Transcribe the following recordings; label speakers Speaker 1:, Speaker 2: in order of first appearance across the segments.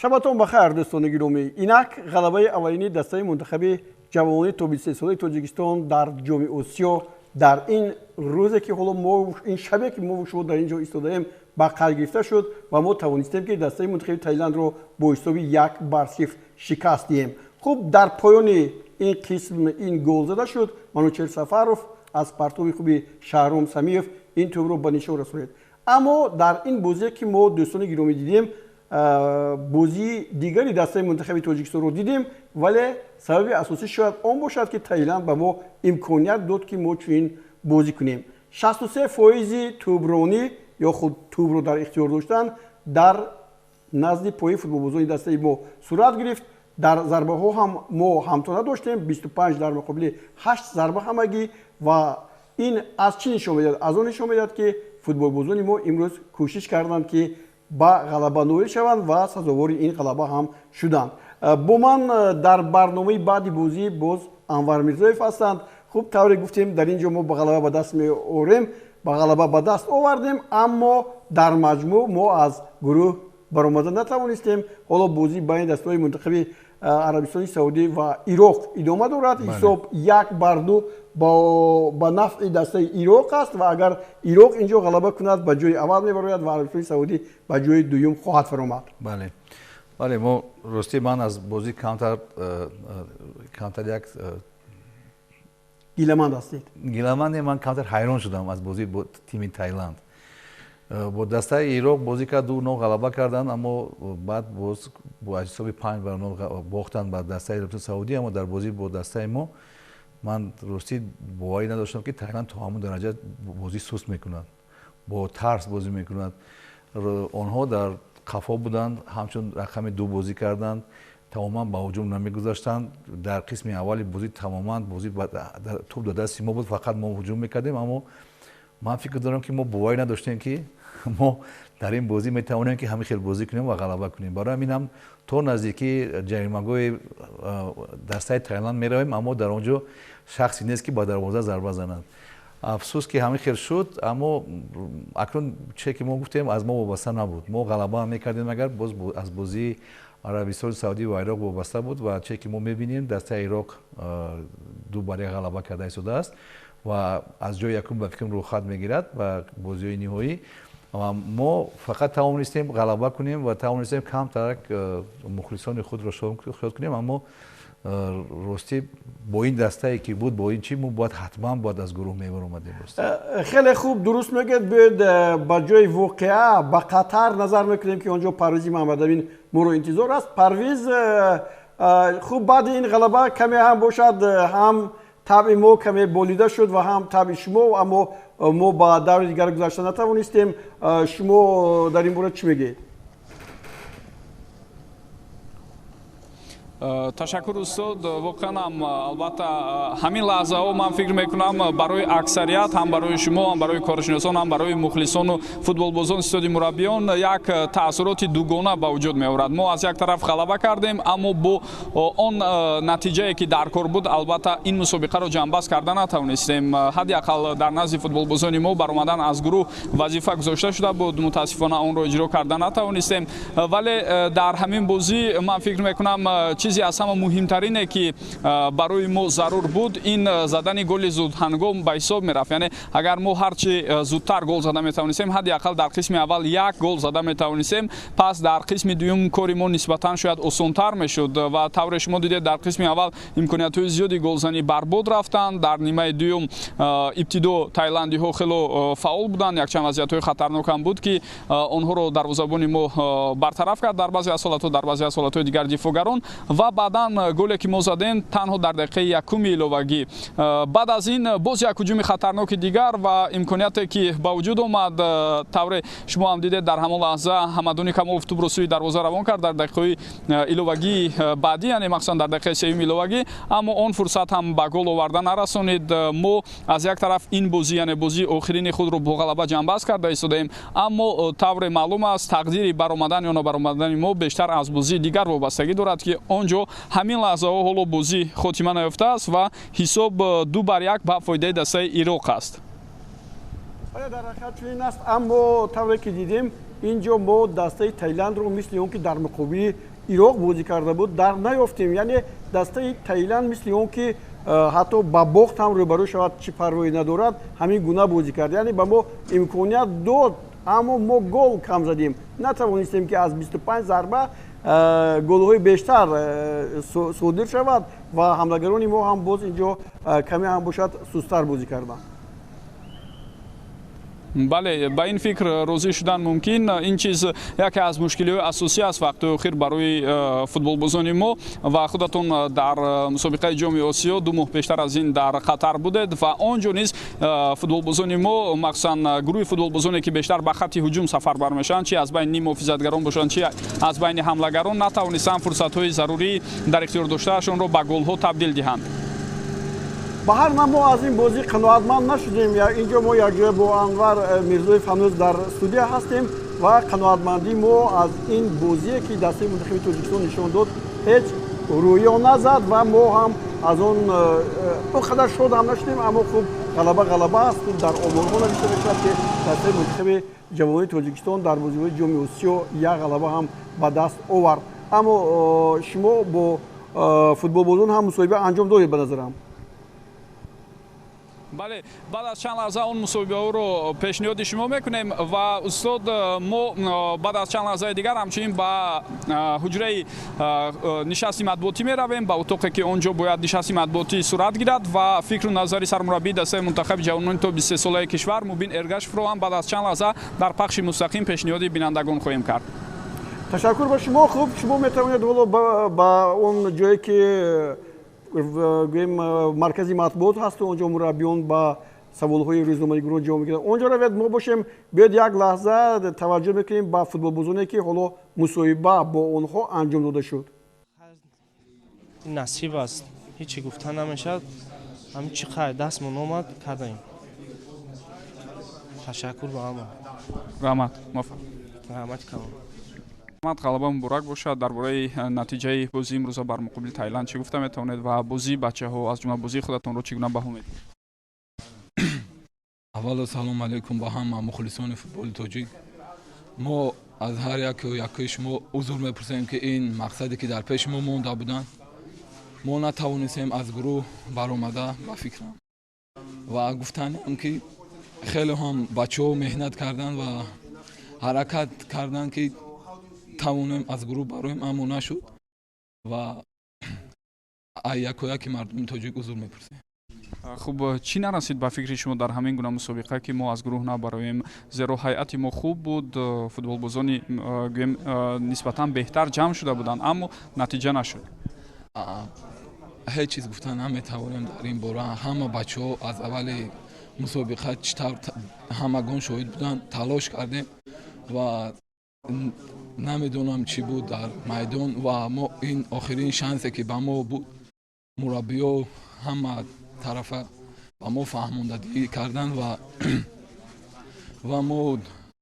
Speaker 1: Шабатон бахайр, дӯстони гиромӣ. Инак ғалабаи аввалини дастаи мунтахаби ҷавонони то 23-солаи Тоҷикистон дар Ҷоми Осиё дар ин рӯзе ки ҳоло мо ин шабе ки мо шумо дар ин ҷо истодаем ба қайд гирифта шуд ва мо тавонистем ки дастаи мунтахаби Таиландро бо ҳисоби 1-0 шикаст диҳем. Хуб, дар поёни ин қисм ин гол зада шуд. Манучер Сафаров аз партоби хуби Шаҳром Самиев ин тӯбро ба нишон расонид. Аммо дар ин бозие ки мо дӯстони гиромӣ дидем, бозии дигари дастаи мунтахаби Тоҷикистонро дидем, вале сабаби асосӣ шояд он бошад, ки Таиланд ба мо имконият дод, ки мо чунин бозӣ кунем. 63% тӯбронӣ ё худ тӯбро дар ихтиёр доштан дар назди пои футболбозони дастаи мо сурат гирифт. Дар зарбаҳо ҳам мо ҳамто надоштем, 25 дар муқобили 8 зарба ҳамагӣ. Ва ин аз чӣ нишон медиҳад? Аз он нишон медиҳад, ки футболбозони мо имрӯз кӯшиш карданд, ки ба ғалаба ноил шаванд ва сазовори ин ғалаба ҳам шуданд. Бо ман дар барномаи баъди бозӣ боз Анвар Мирзоев ҳастанд. Хуб, тавре гуфтем, дар ин ҷо мо ба ғалаба ба даст меорем, ба ғалаба ба даст овардем, аммо дар маҷмӯъ мо аз гурӯҳ баромада натавонистем. Ҳоло бозӣ байни дастаҳои мунтахаби Арабистони Саудӣ ва Ироқ идома дорад. Ҳисоб 1-2 ба нафъи дастаи Ироқ аст ва агар Ироқ инҷо ғалаба кунад, ба ҷои аввал мебарояд ва Арабистони Саудӣ ба ҷои дуюм хоҳад фаромад.
Speaker 2: Бале, бале, мо ростӣ ман аз бозӣ камтар камтар як
Speaker 1: гиламанд ҳастед.
Speaker 2: Гиламанде, ман камтар ҳайрон шудам аз бозӣ бо тими Таиланд. Бо дастаи Ироқ бозӣ кард, 2-0 ғалаба карданд, аммо баъд боз бо ҳисоби 5-0 бохтанд ба дастаи Арабистони Саудӣ. Аммо дар бозӣ бо дастаи мо ман ростӣ боварӣ надоштам, ки Таиланд то ҳамон дараҷа бозӣ суст мекунад, бо тарс бозӣ мекунад. Онҳо дар қафо буданд, ҳамчун рақами 2 бозӣ карданд, тамоман ба ҳуҷум намегузаштанд. Дар қисми аввали бозӣ тамоман бозӣ тӯб дар дасти мо буд, фақат мо ҳуҷум мекардем. Аммо ман фикр дорам, ки мо боварӣ надоштем, ки мо дар ин бозӣ метавонем, ки ҳамин хел бозӣ кунем ва ғалаба кунем. Барои ҳамин ҳам то наздикии ҷаримагоҳи дастаи Таиланд меравем, аммо дар он ҷо шахсе нест, ки ба дарвоза зарба занад. Афсӯс, ки ҳамин хел шуд, аммо акнун че ки мо гуфтем, аз мо вобаста набуд. Мо ғалаба мекардем, агар боз аз бозии Арабистони Саудӣ ва Ироқ вобаста буд. Ва че ки мо мебинем, дастаи Ироқ 2-1 ғалаба карда истодааст ва аз ҷои якум ба фикрам рӯхат мегирад ба бозиҳои ниҳоӣ. Ва мо фақат тавонистем ғалаба кунем ва тавонистем камтарак мухлисони худро шод кунем, аммо ростӣ бо ин дастае ки буд, бо ин чи мо бояд ҳатман бояд аз гурӯҳ мебаромадем.
Speaker 1: Хеле хуб, дуруст мегӯед. Биёед ба ҷои воқеа, ба Қатар назар мекунем, ки он ҷо Парвизи Муҳаммадамин моро интизор аст. Парвиз, хуб, баъди ин ғалаба каме ҳам бошад, ҳам табъи мо каме болида шуд ва ҳам табъи шумо, аммо мо ба даври дигар гузашта натавонистем. Шумо дар ин бора чӣ мегӯед?
Speaker 3: Ташаккур, устод. Воқеан ҳам, албатта, ҳамин лаҳзаҳо ман фикр мекунам, барои аксарият, ҳам барои шумо, ҳам барои коршиносон, ҳам барои мухлисону футболбозон, истоди мураббиён як таассуроти дугона ба вуҷуд меорад. Мо аз як тараф ғалаба кардем, аммо бо он натиҷае, ки дар кор буд, албатта, ин мусобиқаро ҷамъбаст карда натавонистем. Ҳадди ақал дар назди футболбозони мо баромадан аз гурӯҳ вазифа гузошта шуда буд, мутаассифона онро иҷро карда натавонистем. Вале дар ҳамин бозӣ ман фикр мекунам, чизе аз ҳама муҳимтарине, ки барои мо зарур буд, ин задани голи зудҳангом ба ҳисоб мерафт. Яъне агар мо ҳарчи зудтар гол зада метавонистем, ҳадди ақал дар қисми аввал як гол зада метавонистем, пас дар қисми дуюм кори мо нисбатан шояд осонтар мешуд. Ва тавре шумо дидед, дар қисми аввал имкониятҳои зиёди голзанӣ барбод рафтанд. Дар нимаи дуюм ибтидо тайландиҳо хело фаъол буданд, якчанд вазъиятҳои хатарнок ҳам буд, ки онҳоро дарвозабони мо бартараф кард дар баъзе аз ҳолатҳо, дар баъзе аз ҳолатҳои дигар дифоъгарон. Ва баъдан голе, ки мо задем танҳо дар дақиқаи якуми иловагӣ. Баъд аз ин боз як ҳуҷуми хатарноки дигар ва имконияте, ки ба вуҷуд омад, тавре шумо ҳам дидед, дар ҳамон лаҳза Ҳамадони Камолов тӯбро сӯи дарвоза равон кард дар дақиқаҳои иловагии баъдӣ, яъне махсусан дар дақиқаи сеюми иловагӣ, аммо он фурсат ҳам ба гол оварда нарасонид. Мо аз як тараф ин бозӣ, яъне бозии охирини худро бо ғалаба ҷамъбаст карда истодаем, аммо тавре маълум аст, тақдири баромадан ё нобаромадани мо бештар аз бозии дигар вобастагӣ дорад, ки он ҷо ҳамин лаҳзаҳо ҳоло бозӣ хотима наёфтааст ва ҳисоб 2-1 ба фоидаи дастаи Ироқ аст.
Speaker 1: Дар ҳақиқат чунин аст, аммо тавре ки дидем, Инҷо мо дастаи Таиландро мисли он ки дар муқобили Ироқ бозӣ карда буд дар наёфтем. Яъне дастаи Таиланд мисли он ки ҳатто ба бохт ҳам рӯбарӯ шавад, чӣ парвоӣ надорад, ҳамин гуна бозӣ кард. Яъне ба мо имконият дод, аммо мо гол кам задем, натавонистем ки аз 25 зарба голҳои бештар содир шавад ва ҳамлагарони мо ҳам боз инҷо каме ҳам бошад сустар бозӣ карданд.
Speaker 3: Бале, ба ин фикр розӣ шудан мумкин. Ин чиз яке аз мушкилиҳои асосӣ аст вақтҳои охир барои футболбозони мо ва худатон дар мусобиқаи Ҷоми Осиё 2 моҳ пештар аз ин дар Қатар будед ва он ҷо низ футболбозони мо, махсусан гурӯҳи футболбозоне ки бештар ба хатти ҳуҷум сафарбар мешаванд, чи аз байни ниммуҳофизатгарон бошанд, чи аз байни ҳамлагарон, натавонистанд фурсатҳои зарурӣ дар ихтиёр доштаашонро ба голҳо табдил диҳанд.
Speaker 1: Ба ҳар ном мо аз ин бозӣ қаноатманд нашудем. Инҷо мо якҷоя бо Анвар Мирзоев ҳанӯз дар студия ҳастем ва қаноатмандии мо аз ин бозие ки дастаи мунтахаби Тоҷикистон нишон дод ҳеҷ рӯё назад ва мо ҳам аз он он қадар шод ҳам нашудем, аммо хуб ғалаба ғалаба аст. Дар оморҳо навишта мешавад ки дастаи мунтахаби ҷавонони Тоҷикистон дар бозиҳои Ҷоми Осиё як ғалаба ҳам ба даст овард. Аммо шумо бо футболбозон ҳам мусоҳиба анҷом додед ба назарам.
Speaker 3: Бале, баъд аз чанд лаҳза он мусоҳибаҳоро пешниҳоди шумо мекунем ва устод, мо баъд аз чанд лаҳзаи дигар ҳамчунин ба ҳуҷраи нишасти матбуотӣ меравем, ба утоқе ки он ҷо бояд нишасти матбуотӣ сурат гирад ва фикру назари сармураббии дастаи мунтахаби ҷавонони то 23-солаи кишвар Мубин Эргашевро ҳам баъд аз чанд лаҳза дар пахши мустақим пешниҳоди бинандагон хоҳем кард.
Speaker 1: Ташаккур ба шумо. Хуб, шумо метавонед ҳоло ба он ҷое ки гӯем маркази матбуот ҳасту онҷо мураббиён ба саволҳои рӯзноманигорон ҷавоб мегиранд, онҷо равед. Мо бошем, биёед як лаҳза таваҷҷӯҳ мекунем ба футболбозоне ки ҳоло мусоҳиба бо онҳо анҷом дода шуд.
Speaker 4: Насиб аст, ҳечи гуфта намешавад. Ҳамин чӣ қадр дастмон омад кардаем. Ташаккур ба ҳама.
Speaker 3: Раҳмат, муваффақ.
Speaker 4: Раҳмати калон.
Speaker 3: Ғалаба муборак бошад. Дар бораи натиҷаи бозии имрӯза бар муқобили Таиланд чӣ гуфта метавонед ва бозии бачаҳо, аз ҷумла бозии худатонро чӣ гуна баҳо медиҳед?
Speaker 5: Аввало салом алайкум ба ҳама мухлисони футболи тоҷик. Мо аз ҳар яку якуи шумо узр мепурсем, ки ин мақсаде ки дар пеши мо монда буданд, мо натавонистем аз гурӯҳ баромада ба фикрам. Ва гуфтаниам ки хеле ҳам бачаҳо меҳнат карданд ва ҳаракат карданд ки тавонем аз гурӯҳ бароем, аммо нашуд ва якояки мардуми тоҷик узр мепурсем.
Speaker 3: Хуб, чӣ нарасид ба фикри шумо дар ҳамин гуна мусобиқа ки мо аз гурӯҳ набароем? Зеро ҳайати мо хуб буд, футболбозони гӯем нисбатан беҳтар ҷамъ шуда буданд, аммо натиҷа нашуд.
Speaker 5: Ҳеҷ чиз гуфта наметавонем дар ин бора. Ҳама бачаҳо аз аввали мусобиқа чӣ тавр ҳамагон шоҳид буданд, талош кардем ва намедонам чӣ буд дар майдон ва мо ин охирин шансе ки ба мо буд, мураббиё ҳама тарафа ба мо фаҳмондадиҳӣ карданд ва мо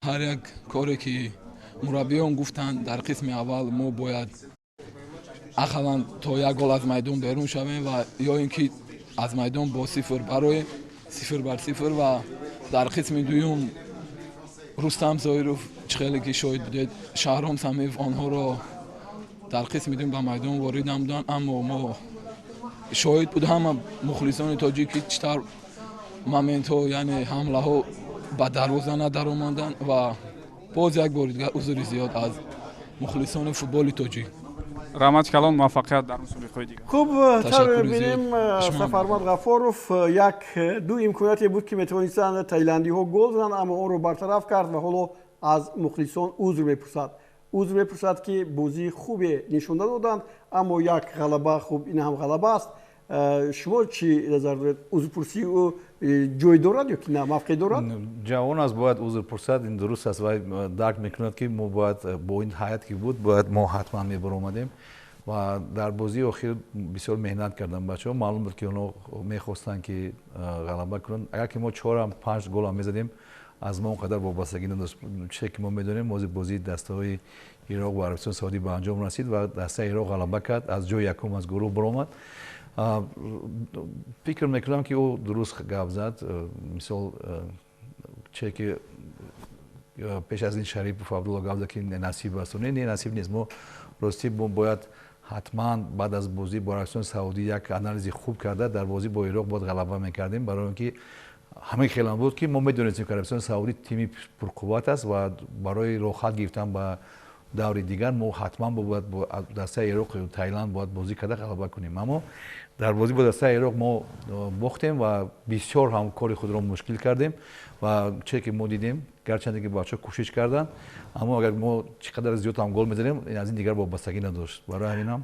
Speaker 5: ҳар як коре ки мураббиён гуфтанд, дар қисми аввал мо бояд ақаллан то як гол аз майдон берун шавем ва ё ин ки аз майдон бо сифр бароем, 0-0. Ва дар қисми дуюм Рустам Зоиров, чӣ хеле ки шоҳид будед, Шаҳром Самиев онҳоро дар қисми дуюм ба майдон ворид намуданд, аммо мо шоҳид буд ҳама мухлисони тоҷик ки чӣ тавр моментҳо, яъне ҳамлаҳо ба дарвоза надаромаданд ва боз як бори дигар узри зиёд аз мухлисони футболи тоҷик.
Speaker 3: Раҳмати калон, муваффақият дар мусобиқаҳои дигар.
Speaker 1: Хуб, тавре мебинем, Сафармад Ғафоров як ду имконияте буд ки метавонистанд таиландиҳо гол зананд, аммо онро бартараф кард ва ҳоло аз мухлисон узр мепурсад. Узр мепурсад ки бозии хубе нишон надоданд, аммо як ғалаба, хуб ин ҳам ғалаба аст. Шумо чӣ назар доред? Узрпурсии ӯ ҷой дорад ё ки на, мавқеъ дорад?
Speaker 2: Ҷавон аст, бояд узр пурсад, ин дуруст аст ва дарк мекунад ки мо бояд бо ин ҳайат ки буд, бояд мо ҳатман мебаромадем ва дар бозии охир бисёр меҳнат карданд бачаҳо. Маълум буд ки онҳо мехостанд ки ғалаба кунанд. Агар ки мо 4-5 голам мезадем, аз мо он қадар вобастагӣ надошт. Чизе ки мо медонем, бозии дастаҳои Ироқ ва Арабистони Саудӣ ба анҷом расид ва дастаи Ироқ ғалаба кард, аз ҷои якум аз гурӯҳ баромад. Фикр мекунам ки ӯ дуруст гап зад. Мисол, чизе ки Пеш аз ин Шарипов Абдулло гап зад, ки насиб аст. Не, насиб нест. Мо ростӣ мо бояд ҳатман баъд аз бозӣ бо Арабистони Саудӣ як анализи хуб карда, дар бозӣ бо Ироқ бояд ғалаба мекардем, барои он ки ҳамин хелам буд, ки мо медонистем, ки Арабистони Саудӣ тими пурқувват аст ва барои роҳхат гирифтан ба даври дигар мо ҳатман бояд бо дастаи Ироқ, Таиланд бояд бозӣ карда ғалаба кунем. Аммо дар бозӣ бо дастаи Ироқ мо бохтем ва бисёр ҳам кори худро мушкил кардем. Ва чизе ки мо дидем, гарчанде ки бачаҳо кӯшиш карданд, аммо агар мо чӣ қадар зиёд ҳам гол мезанем, аз ин дигар вобастагӣ надошт. Барои ҳаминам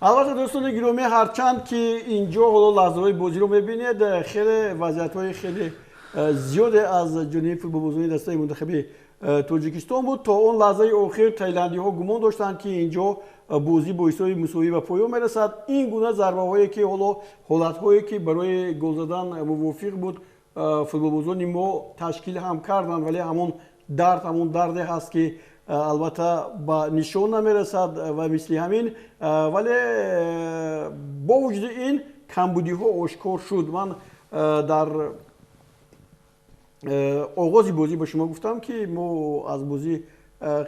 Speaker 1: Албатта, дӯстони гиромӣ, ҳарчанд ки инҷо ҳоло лаҳзаҳои бозиро мебинед, хеле вазъиятҳои хеле зиёде аз ҷониби футболбозони дастаи мунтахаби Тоҷикистон буд. То он лаҳзаи охир тайландиҳо гумон доштанд, ки инҷо бозӣ бо ҳисоби мусовӣ ба поён мерасад. Ин гуна зарбаҳое ки ҳоло ҳолатҳое ки барои гол задан мувофиқ буд, футболбозони мо ташкил ҳам карданд, вале ҳамон дард ҳамон дарде ҳаст, ки албатта ба нишон намерасад ва мисли ҳамин. Вале бо вуҷуди ин камбудиҳо ошкор шуд. Ман дар оғози бозӣ ба шумо гуфтам, ки мо аз бозӣ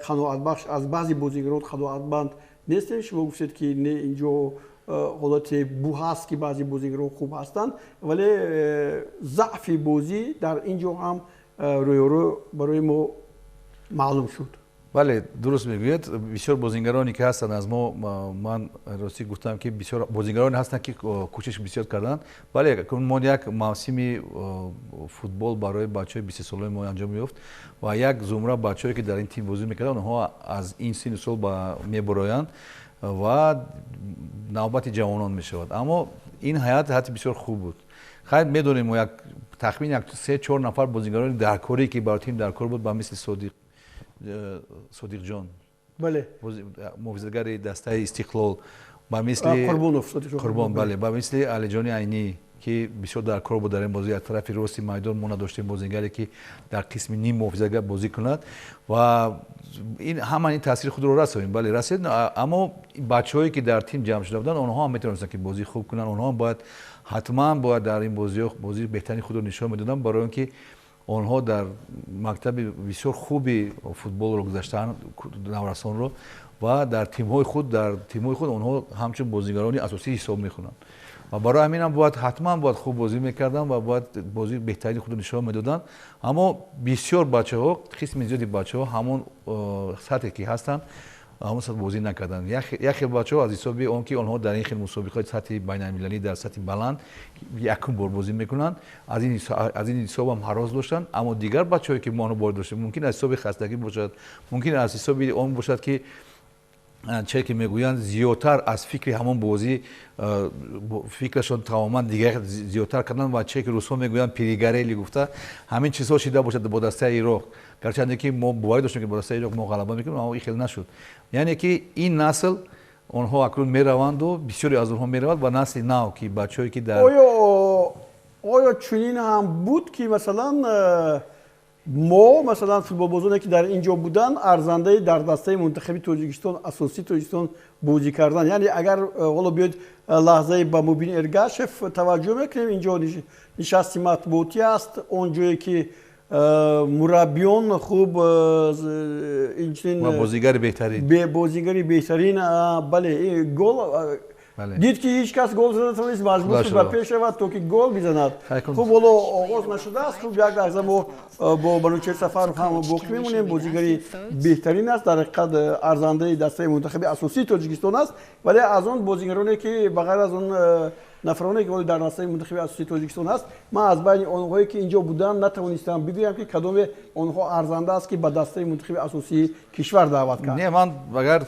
Speaker 1: қаноатбахш, аз баъзе бозигарон қаноатбанд нестем. Шумо гуфтед, ки не, инҷо ҳолате бу ҳаст, ки баъзе бозигарон хуб ҳастанд, вале заъфи бозӣ дар ин ҷо ҳам рӯёрӯ барои мо маълум шуд.
Speaker 2: Бале, дуруст мегӯяд. Бисёр бозингароне ки ҳастанд аз мо, ман ростӣ гуфтам, ки бисёр бозингароне ҳастанд, ки кӯшиш бисёр карданд. Бале, мо як мавсими футбол барои бачаҳои 20-солаи мо анҷом ёфт ва як зумра бачаҳое, ки дар ин тим бозӣ мекарданд, онҳо аз ин синну сол мебароянд ва навбати ҷавонон мешавад. Аммо ин ҳайат ҳайати бисёр хуб буд. Хайр, медонем, мо як тахмин як се чор нафар бозингарони даркорӣ, ки барои тим даркор буд, ба мисли Содиқ, Содиқҷон,
Speaker 1: бале,
Speaker 2: муҳофизатгари дастаи Истиқлол, ба мисли
Speaker 1: Қурбонов.
Speaker 2: Қурбон, бале, ба мисли Алиҷони Айнӣ, ки бисёр даркор буд дар ин бозӣ. Аз тарафи рости майдон мо надоштем бозингаре, ки дар қисми ним муҳофизатгар бозӣ кунад ва ин ҳама ин таъсири худро расонид. Бале, расид. Аммо бачаҳое, ки дар тим ҷамъ шуда буданд, онҳо ҳам метавонистанд, ки бозӣ хуб кунанд. Онҳо бояд ҳатман бояд дар ин бозиҳо бозии беҳтарини худро нишон медоданд, барои он ки онҳо дар мактаби бисёр хуби футболро гузаштаанд, наврасонро, ва дар тимҳои худ онҳо ҳамчун бозигарони асосӣ ҳисоб мекунанд ва барои ҳамин ҳам бояд ҳатман бояд хуб бозӣ мекарданд ва бояд бозии беҳтарини худро нишон медоданд. Аммо бисёр бачаҳо, қисми зиёди бачаҳо ҳамон сатҳе ки ҳастанд, ҳамон сатҳ бозӣ накарданд. Як хел бачаҳо аз ҳисоби он ки онҳо дар ин хел мусобиқаҳои сатҳи байналмилалӣ дар сатҳи баланд якум бор бозӣ мекунанд, аз ин ҳисоб ҳам ҳарос доштанд. Аммо дигар бачаҳое, ки мо онҳо борд доштем, мумкин аз ҳисоби хастагӣ бошад, мумкин аз ҳисоби он бошад, ки чизе ки мегӯянд, зиёдтар аз фикри ҳамон бозӣ фикрашон тамоман дигар зиёдтар карданд ва чизе ки русҳо мегӯянд, перегорели гуфта, ҳамин чизҳо шида бошад бо дастаи Ироқ. Гарчанде ки мо боварӣ доштем, ки бо дастаи Ироқ мо ғалаба мекунем, аммо ин хел нашуд. Яъне ки ин насл, онҳо акнун мераванду бисёре аз онҳо меравад ва насли нав, ки бачаҳое, ки дар
Speaker 1: Оё чунин ҳам буд, ки масалан мо, масалан, футболбозоне, ки дар ин ҷо буданд, арзандаи дар дастаи мунтахаби Тоҷикистон, асосии Тоҷикистон бозӣ кардан? Яъне агар ҳоло биёед, лаҳзаи ба Мубин Эргашев таваҷҷӯҳ мекунем. Инҷо нишасти матбуотӣ аст, он ҷое ки мураббиён хуб инчунин
Speaker 2: бозигари беҳтарин.
Speaker 1: Бозигари беҳтарин, бале, гол дид, ки ҳеҷ кас гол зада натавонист, маҷбур шуд ба пеш равад, то ки гол бизанад. Хуб, ҳоло оғоз нашудааст. Хуб, як лаҳза мо бо Манучер Сафаров ҳам боқӣ мемонем. Бозигари беҳтарин аст, дар ҳақиқат арзандаи дастаи мунтахаби асосии Тоҷикистон аст. Вале аз он бозигароне, ки ба ғайр аз он нафароне, ки ҳоло дар дастаи мунтахаби асосии Тоҷикистон аст, ман аз байни онҳое, ки инҷо буданд, натавонистам бигӯям, ки кадоме онҳо арзанда аст, ки ба дастаи мунтахаби асосии кишвар даъват кард.
Speaker 2: Не, ман агар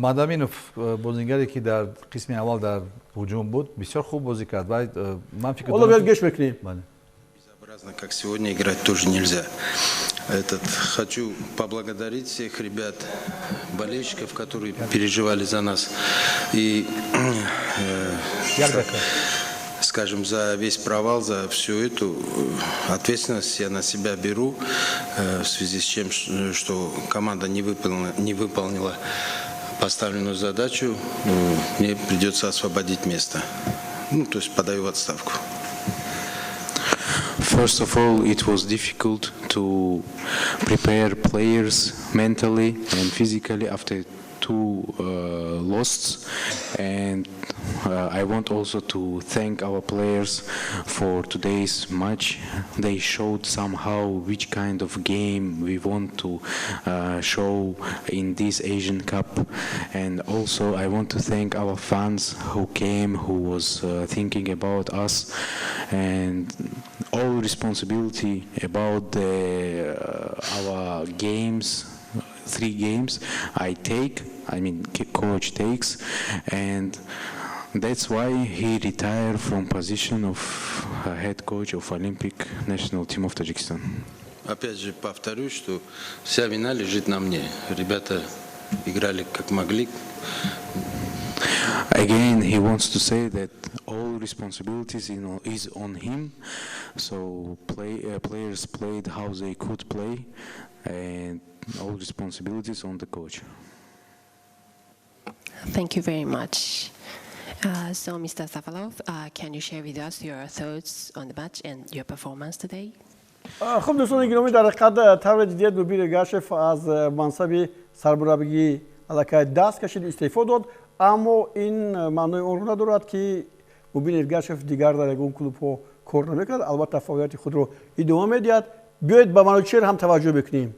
Speaker 2: Мадаминов, бозингаре, ки дар қисми аввал дар ҳуҷум буд, бисёр хуб бозӣ кард ва ман фикр
Speaker 1: Ҳоло биёд, гӯш мекунем.
Speaker 6: Безобразно, как сегодня, играть тоже нельзя. Этот, хочу поблагодарить всех ребят, болельщиков, которые переживали за нас. И, скажем, за весь провал, за всю эту ответственность я на себя беру в связи с чем, что команда не выполнила поставленную задачу, мне придется освободить место. Ну, то есть подаю в отставку. First of all, it was difficult to prepare players mentally and physically after two losses, and I want also to thank our players for today's match. They showed somehow which kind of game we want to show in this Asian Cup, and also I want to thank our fans who came, who was thinking about us, and all responsibility about our games, three games I take, I mean coach takes, and that's why he retired from position of head coach of Olympic national team of Tajikistan.
Speaker 7: Опять же повторюсь, что вся вина лежит на мне. Ребята играли как могли.
Speaker 6: Again, he wants to say that all responsibilities is on him. So players played how they could play, and all responsibilities on the coach.
Speaker 8: Thank you very much. So, Mr. Safarov, can you share with us your thoughts on the match and your performance today?
Speaker 1: Хуб, дӯстони гиромӣ, дар ҳақиқат, тавре дидед, Мубин Эргашев аз мансаби сармураббигӣ аллакай даст кашид, истеъфо дод, аммо ин маънои онро надорад, ки Мубин Эргашев дигар дар ягон клубҳо кор намекунад. Албатта, фаъолияти худро идома медиҳад. Биёед, ба Манучер ҳам таваҷҷӯҳ бикунем.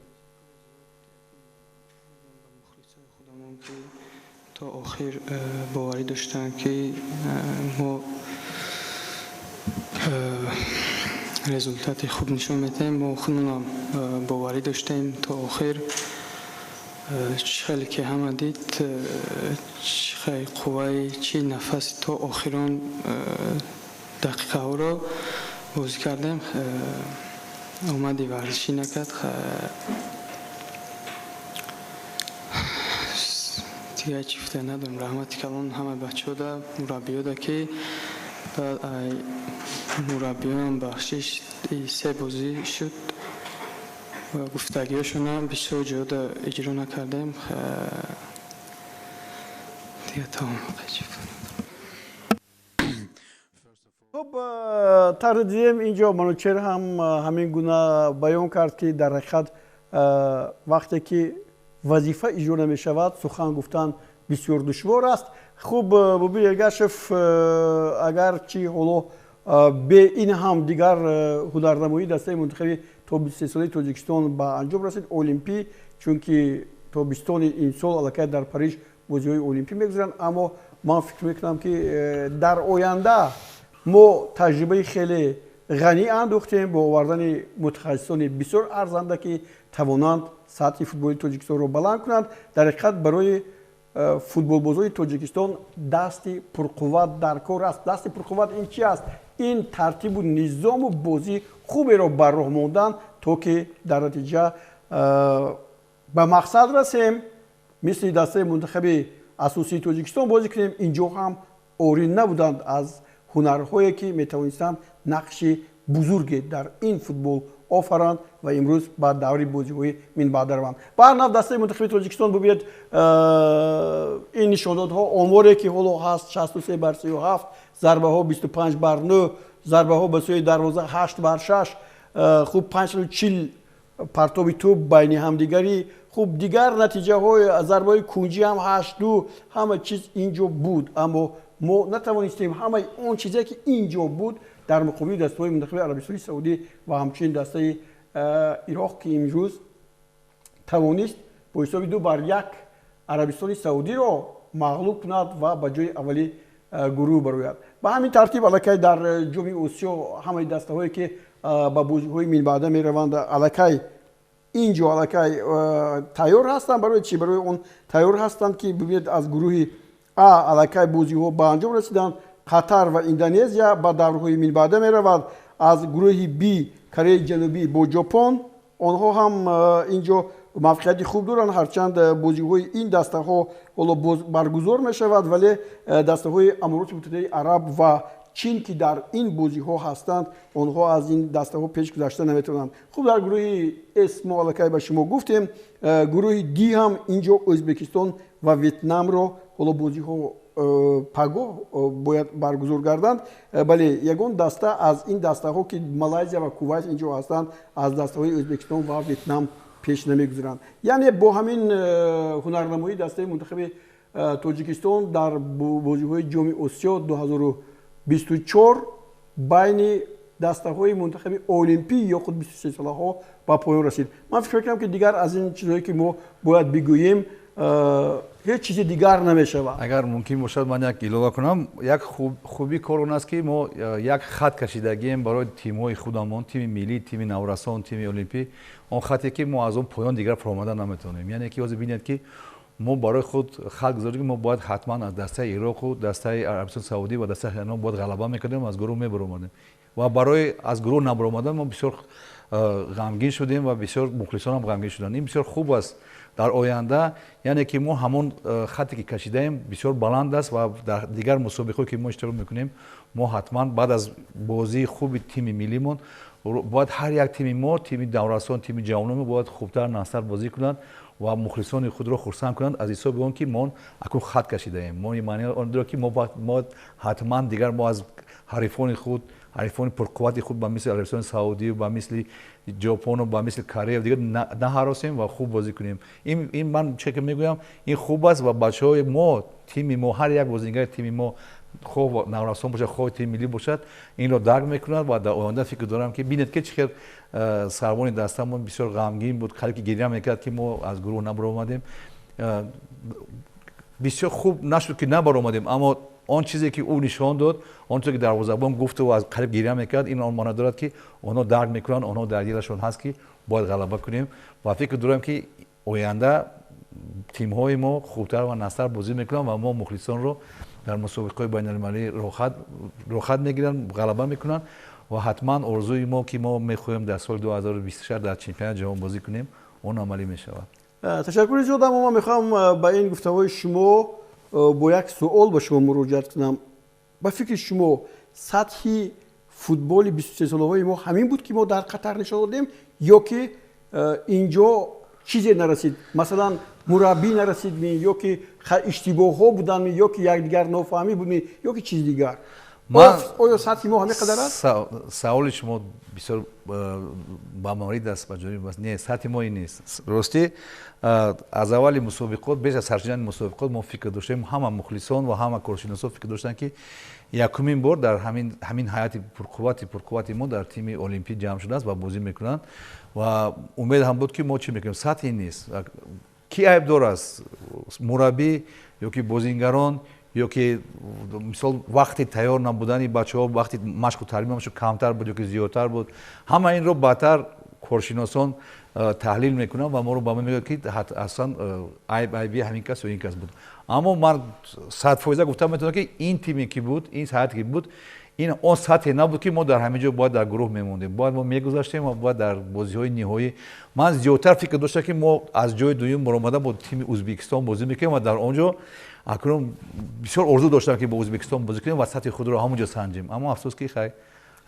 Speaker 9: Мухлисои худамон, ки то охир боварӣ доштанд, ки мо результати хуб нишон медиҳем. Мо худмонам боварӣ доштем то охир. Чӣ хеле ки ҳама дид, чӣ хеле қувваи, чӣ нафаси, то охирон дақиқаҳоро бозӣ кардем. Омади варзишӣ накард. Дигар чӣ гуфта надорам. Раҳмати калон ҳамаи бачаҳода, мураббиёда, ки баъд ай мураббиёнам бахшиш се бозӣ шуд ва гуфтагиҳошонам бисёр ҷода иҷро накардем. Дигар тамом.
Speaker 1: Хуб, тавре дидем, инҷо Манучер ҳам ҳамин гуна баён кард, ки дар ҳақиқат, вақте ки вазифа иҷро намешавад, сухан гуфтан бисёр душвор аст. Хуб, Мубин Эргашев агарчи ҳоло бе ин ҳам дигар ҳунарнамоии дастаи мунтахаби то 23-солаи Тоҷикистон ба анҷом расид олимпӣ, чунки тобистони имсол аллакай дар Париж бозиҳои олимпӣ мегузаранд, аммо ман фикр мекунам, ки дар оянда мо таҷрибаи хеле ғанӣ андӯхтем бо овардани мутахассисони бисёр арзанда, ки тавонанд сатҳи футболи Тоҷикистонро баланд кунанд. Дар ҳақиқат, барои футболбозони Тоҷикистон дасти пурқувват дар кор аст. Дасти пурқувват ин чи аст? Ин тартибу низому бозии хуберо бар роҳ мондан, то ки дар натиҷа ба мақсад расем, мисли дастаи мунтахаби асосии Тоҷикистон бозӣ кунем. Инҷо ҳам орӣ набуданд аз ҳунарҳое, ки метавонистанд нақши бузурге дар ин футбол офаранд ва имрӯз ба даври бозиҳои минбаъда раванд. Ба ҳар нав, дастаи мунтахаби Тоҷикистон, бубинед, ин нишондодҳо, оморе ки ҳоло ҳаст: 63 бар 37, зарбаҳо 25 бар 9, зарбаҳо ба сӯи дарвоза 8 бар 6, хуб, 540 партоби тӯб байни ҳамдигарӣ, хуб, дигар натиҷаҳои зарбаҳои кунҷӣ ҳам 8-2. Ҳама чиз ин ҷо буд, аммо мо натавонистем ҳамаи он чизе, ки ин ҷо буд, дар муқобили дастаҳои мунтахаби Арабистони Саудӣ ва ҳамчунин дастаи Ироқ, ки имрӯз тавонист бо ҳисоби 2 бар 1 Арабистони Саудиро мағлуб кунад ва ба ҷои аввали гурӯҳ барояд. Ба ҳамин тартиб, аллакай дар Ҷоми Осиё ҳамаи дастаҳое, ки ба бозиҳои минбаъда мераванд, аллакай ин ҷо аллакай тайёр ҳастанд. Барои чӣ? Барои он тайёр ҳастанд, ки бибинед, аз гурӯҳи А аллакай бозиҳо ба анҷом расиданд. Қатар ва Индонезия ба даврҳои минбаъда меравад. Аз гурӯҳи Б Кореяи Ҷанубӣ бо Ҷопон, онҳо ҳам ин ҷо мавқеияти хуб доранд, ҳарчанд бозиҳои ин дастаҳо ҳоло боз баргузор мешавад, вале дастаҳои Амороти Муттаҳидаи Араб ва Чин, ки дар ин бозиҳо ҳастанд, онҳо аз ин дастаҳо пеш гузашта наметавонанд. Хуб, дар гурӯҳи С мо аллакай ба шумо гуфтем. Гурӯҳи Д ҳам инҷо Ӯзбекистон ва Ветнамро ҳоло бозиҳо Пагоҳ бояд баргузор гарданд. Бале, ягон даста аз ин дастаҳо, ки Малайзия ва Кувайт инҷо ҳастанд, аз дастаҳои Ӯзбекистон ва Ветнам пеш намегузаранд. Яъне бо ҳамин ҳунарнамоии дастаи мунтахаби Тоҷикистон дар бозиҳои Ҷоми Осиё 2024 байни дастаҳои мунтахаби олимпӣ ё худ 23 солаҳо ба поён расид. Ман фикр мекунам, ки дигар аз ин чизҳое, ки мо бояд бигӯем, ҳеҷ чизи дигар намешавад.
Speaker 2: Агар мумкин бошад, ман як илова кунам. Як хуби кор он аст, ки мо як хат кашидагием барои тимҳои худамон: тими миллӣ, тими наврасон, тими олимпӣ. Он хате, ки мо аз он поён дигар фаромада наметавонем. Яъне ки ҳозир бинед, ки мо барои худ хат гузорем, ки мо бояд ҳатман аз дастаи Ироқу дастаи Арабистони Саудӣ ва дастаи Эрон бояд ғалаба мекардем, аз гурӯҳ мебаромадем. Ва барои аз гурӯҳ набаромадан мо бисёр ғамгин шудем ва бисёр мухлисонам ғамгин шуданд. Ин бисёр хуб аст дар оянда, яъне ки мо ҳамон хате, ки кашидаем, бисёр баланд аст ва дар дигар мусобиқое, ки мо иштирок мекунем, мо ҳатман баъд аз бозии хуби тими миллимон бояд ҳар як тими мо, тими наврасон, тими ҷавонон бояд хубтар, нағзтар бозӣ кунанд ва мухлисони худро хурсанд кунанд, аз ҳисоби он ки мо акнун хат кашидаем. Мо маъни он дорад, ки мо ҳатман дигар мо аз ҳарифони худ, ҳарифони пурқуввати худ, ба мисли Арабистони Саудӣ, ба мисли Ҷопону ба мисли Корея дигар наҳаросем ва хуб бозӣ кунем. Ин ман чӣ ки мегӯям, ин хуб аст. Ва бачаҳои мо, тими мо, ҳар як бозингари тими мо, хоҳ наврасон бошад, хоҳ тими миллӣ бошад, инро дарк мекунад. Ва дар оянда фикр дорам, ки бинед, ки чӣ хел сарвони дастамон бисёр ғамгин буд, қариб ки гиря мекард, ки мо аз гурӯҳ набаромадем. Бисёр хуб нашуд, ки набаромадем, аммо он чизе, ки ӯ нишон дод, он чизе, ки дарвозабон гуфту аз қариб гиря мекард, ин он маъно дорад, ки онҳо дарк мекунанд, онҳо дар дилашон ҳаст, ки бояд ғалаба кунем. Ва фикр дорам, ки оянда тимҳои мо хубтар ва нағзтар бозӣ мекунанд ва мо мухлисонро дар мусобиқаҳои байналмилалӣ рохат мегиранд, ғалаба мекунанд. Ва ҳатман орзуи мо, ки мо мехоҳем дар соли 2026 дар чемпионати ҷаҳон бозӣ кунем, он амалӣ мешавад.
Speaker 1: Ташаккури зиёд. Аммо ман мехоҳам ба ин гуфтаҳои шумо бо як суол ба шумо муроҷиат кунам. Ба фикри шумо, сатҳи футболи 23 солаҳои мо ҳамин буд, ки мо дар Қатар нишон додем, ё ки инҷо чизе нарасид? Масалан, мураббӣ нарасидми, ё ки иштибоҳҳо будандми, ё ки якдигар нофаҳмӣ будми, ё ки чизи дигар? Оё сатҳи мо ҳамин қадар аст?
Speaker 2: Саволи шумо бисёр ба маврид аст, ба ҷониб аст. Не, сатҳи мо ин нест. Ростӣ, аз аввали мусобиқот, беш аз саршидани мусобиқот, мо фикр доштем, ҳама мухлисон ва ҳама коршиносон фикр доштанд, ки якумин бор дар ҳамин ҳайати пурқуввати мо дар тими олимпӣ ҷамъ шудааст ва бозӣ мекунанд. Ва умед ҳам буд, ки мо чӣ мекунем. Сатҳи ин нест. Ки айбдор аст? Мураббӣ ё ки бозингарон, ё ки мисол вақти тайёр набудани бачаҳо, вақти машқу таълимашон камтар буд ё ки зиёдтар буд? Ҳама инро баъдтар коршиносон таҳлил мекунанд ва моро ба мо мегӯяд, ки аслан айб айби ҳамин кас ё ин кас буд. Аммо ман 100% гуфта метавонам, ки ин тиме, ки буд, ин сатҳе, ки буд, ин он сатҳе набуд, ки мо дар ҳамин ҷо бояд дар гурӯҳ мемондем, бояд мо мегузаштем ва бояд дар бозиҳои ниҳоӣ. Ман зиёдтар фикр доштам, ки мо аз ҷои дуюм баромада бо тими Ӯзбекистон бозӣ мекунем ва дар он ҷо акнун бисёр орзу доштам, ки бо Ӯзбекистон бозӣ кунем ва сатҳи худро ҳамон ҷо санҷем. Аммо афсӯс, ки хай,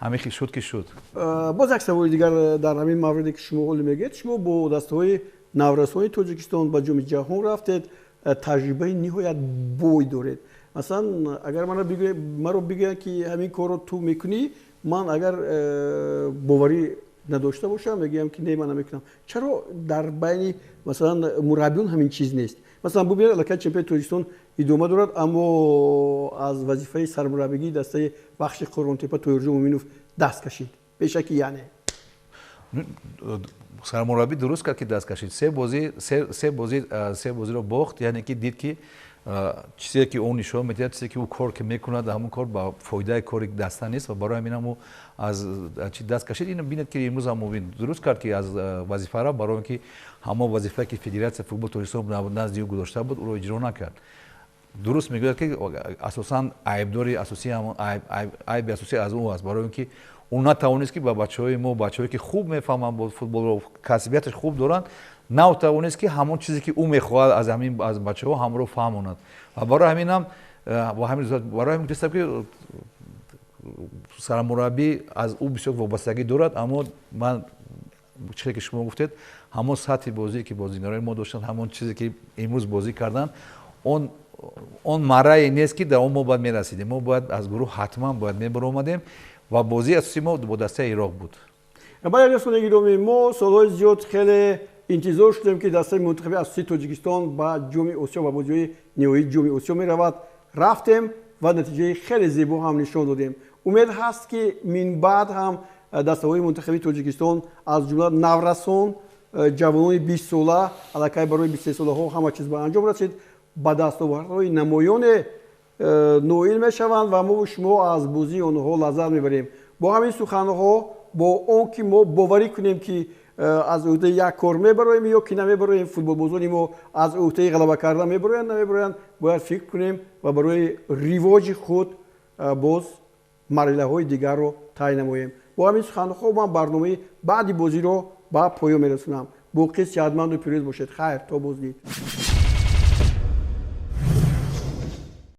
Speaker 2: ҳамин шуд, ки шуд.
Speaker 1: Боз як саволи дигар дар ҳамин мавриде, ки шумо ҳоле мегӯед. Шумо бо дастаҳои наврасони Тоҷикистон ба Ҷоми ҷаҳон рафтед, таҷрибаи ниҳоят бой доред. Масалан, агар маро бигӯянд, ки ҳамин корро ту мекунӣ, ман агар боварӣ надошта бошам, мегӯям, ки не, ман намекунам. Чаро дар байни, масалан, мураббиён ҳамин чиз нест? Масалан, бубинед, аллакай чемпионати Тоҷикистон идома дорад, аммо аз вазифаи сармураббигии дастаи Вахши Қӯрғонтеппа Тоҳирҷон Муминов даст кашид пешакӣ, яъне.
Speaker 2: Сармураббӣ дуруст кард, ки даст кашид. Се бозӣ, се бозиро бохт, яъне ки дид, ки чизе, ки ӯ нишон медиҳад, чизе, ки ӯ кор ки мекунад, ҳамон кор ба фоидаи кори даста нест ва барои ҳамин ҳам ӯ аз чи даст кашид. Ин бинед, ки имрӯз ҳам мубин дуруст кард, ки аз вазифа рафт, барои он ки ҳамон вазифае, ки Федератсияи футболи Тоҷикистон назди ӯ гузошта буд, ӯро иҷро накард. Дуруст мегӯяд, ки асосан айбдори асосӣ, айби асосӣ аз ӯ аст, барои он ки ӯ натавонист, ки ба бачаҳои мо, бачаҳое, ки хуб мефаҳманд футболро, касбияташ хуб доранд, натавонист, ки ҳамон чизе, ки ӯ мехоҳад аз ҳамин аз бачаҳо, ҳамро фаҳмонад. Ва барои ҳамин ҳам, барои ҳамин гуфтам, ки сармураббӣ аз ӯ бисёр вобастагӣ дорад. Аммо ман, чизе ки шумо гуфтед, ҳамон сатҳи бозие, ки бозигарони мо доштанд, ҳамон чизе, ки имрӯз бозӣ карданд, он Он маррае нест, ки дар он мо бояд мерасидем. Мо бояд аз гурӯҳ ҳатман бояд мебаромадем ва бозии асосии мо бо дастаи Ироқ буд.
Speaker 1: Бале, дӯстони гиромӣ, мо солҳои зиёд хеле интизор шудем, ки дастаи мунтахаби асосии Тоҷикистон ба Ҷоми Осиё, ба бозиҳои ниҳоии Ҷоми Осиё меравад. Рафтем ва натиҷаи хеле зебо ҳам нишон додем. Умед ҳаст, ки минбаъд ҳам дастаҳои мунтахаби Тоҷикистон, аз ҷумла наврасон, ҷавонони 20сола, аллакай барои 23солаҳо ҳама чиз ба анҷом расид, ба дастовардҳои намоёне ноил мешаванд ва мо шумо аз бозии онҳо лаззат мебарем. Бо ҳамин суханҳо, бо он ки мо боварӣ кунем, ки аз ӯҳдаи як кор мебароем ё ки намебароем, футболбозони мо аз ӯҳдаи ғалаба кардан мебароянд, намебароянд, бояд фикр кунем ва барои ривоҷи худ боз марҳилаҳои дигарро тай намоем. Бо ҳамин суханҳо ман барномаи баъди бозиро ба поён мерасонам. Боқӣ сиҳатманду пирӯз бошед. Хайр, то боздид.